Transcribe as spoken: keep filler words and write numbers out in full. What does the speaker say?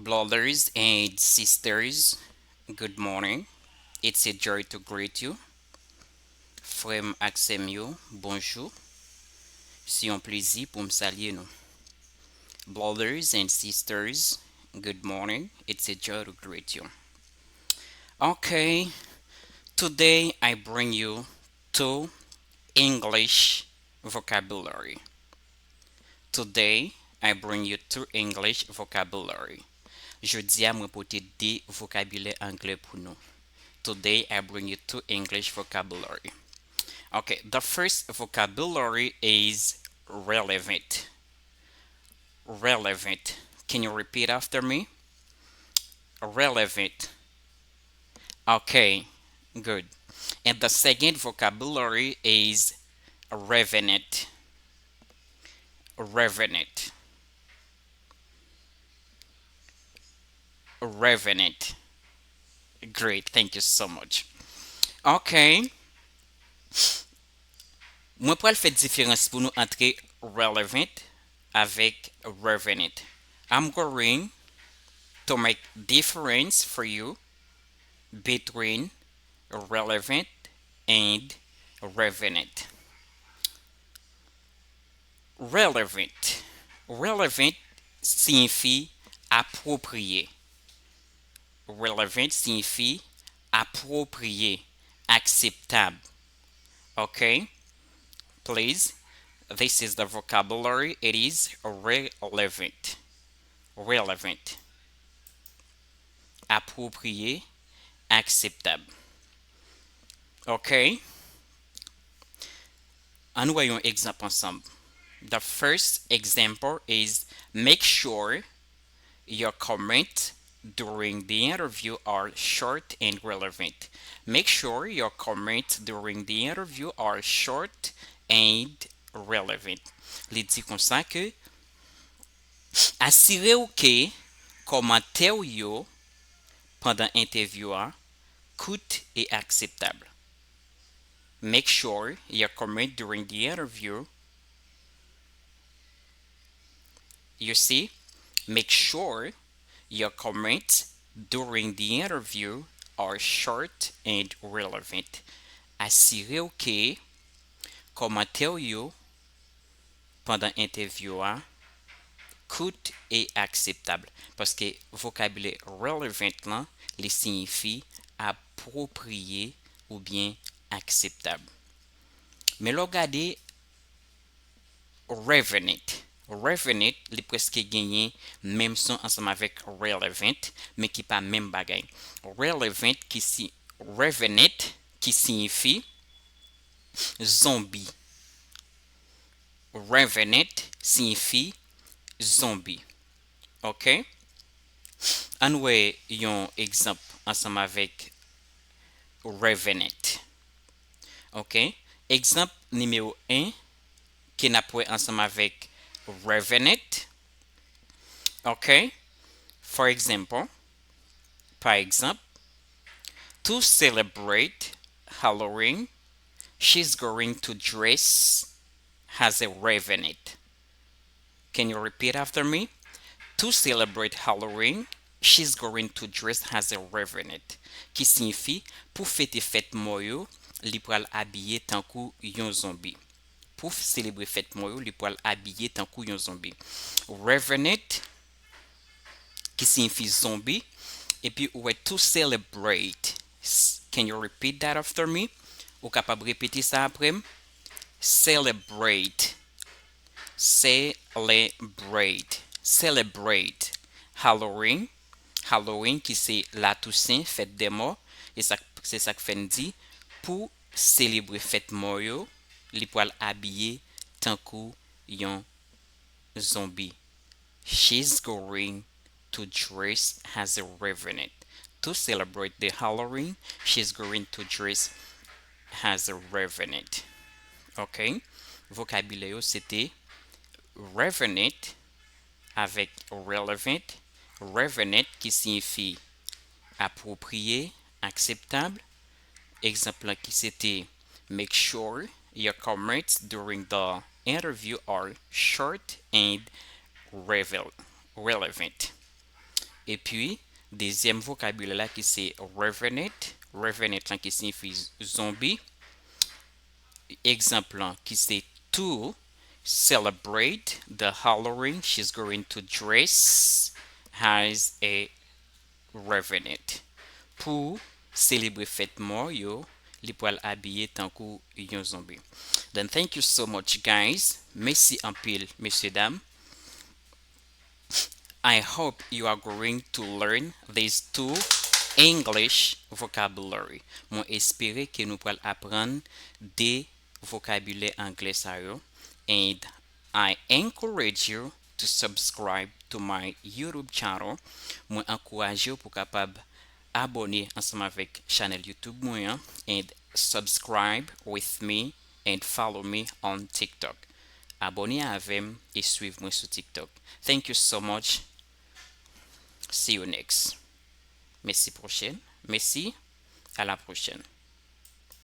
Brothers and sisters, good morning. It's a joy to greet you. Frè m ak sè m yo, bonjou. Se yon plezi pou m salye nou. Brothers and sisters, good morning. It's a joy to greet you. Okay, today I bring you two English vocabulary. Today I bring you two English vocabulary. Jodi a mwen pote de vokabilè anglè pou nou. Today I bring you two English vocabulary. Okay, the first vocabulary is relevant. Relevant. Can you repeat after me? Relevant. Okay, good. And the second vocabulary is revenant. Revenant. Revenant. Great, thank you so much. Okay. Mwen pral fè diferans pou nou antre relevant avèk revenant. I'm going to make difference for you between relevant and revenant. Relevant. Relevant siyifi apwopriye. Relevant siyifi apwopriye, akseptab. Okay? Please, this is the vocabulary. It is relevant. Relevant. Apwopriye, akseptab. Okay? Ann wè yon egzanp ansanm. The first example is make sure your comments during the interview are short and relevant. Make sure your comments during the interview are short and relevant. Li di konsa ke asire w ke kòmantè w yo pandan entèvyou a kout e akseptab. Make sure your comment during the interview, you see, make sure your comments during the interview are short and relevant. Asire w ke kòmantè w yo pandan entèvyou a kout e akseptab, paske vokabilè relevant lan, li siyifi apwopriye oubyen akseptab. Men lè w gade revenant, revenant, li prèske genyen menm son ansanm avèk relevant, men ki pa menm bagay. Relevant ki si, revenant ki siyifi zonbi. Revenant siyifi zonbi. Ok? Ann wè yon egzanp ansanm avèk revenant. Ok? Egzanp nimewo en ke n ap wè ansanm avèk revenant. Ok? For example, pa egzanp, to celebrate Halloween, she's going to dress as a revenant. Can you repeat after me? To celebrate Halloween, she's going to dress as a revenant. Ki siyifi, pou fete fèt mò yo, li pral abiye tankou yon zonbi. Pou selebre fèt mò yo, li pral abiye tankou yon zonbi. Revenant, ki siyifi zonbi, epi ou wè to celebrate. S-, can you repeat that after me? Ou kapab repete sa apre m? Celebrate. Celebrate. Celebrate. Halloween. Halloween ki se Latousen, fèt dè mò. E sa, se sa k fè n di, pou selebre fèt mò yo, li pral abiye tankou yon zonbi. She's going to dress as a revenant. To celebrate the Halloween, she's going to dress as a revenant. Ok? Vokabilè yo se te revenant avèk relevant. Revenant ki siyifi apwopriye, akseptab. Egzanp lan ki se te make sure your comments during the interview are short and revel-, relevant. Epi, dezyèm vokabilè la ki se revenant, revenant lan ki siyifi zonbi. Egzanp lan ki se to celebrate the Halloween, she's going to dress as a revenant. Pou selebre fèt mò yo, li pral abiye tankou yon zonbi. Then thank you so much, guys. Mèsi anpil, mesye dam. I hope you are going to learn these two English vocabulary. Mwen espere ke nou pral aprann de vokabilè anglè sa yo. And I encourage you to subscribe to my YouTube channel. Mwen ankouraje w pou kapab abòne ansanm avèk chanèl YouTube mwen an, and subscribe with me and follow me on TikTok. Abòne avè m e swiv mwen sou TikTok. Thank you so much. See you next. Mèsi pwochèn. Mèsi. À la prochaine.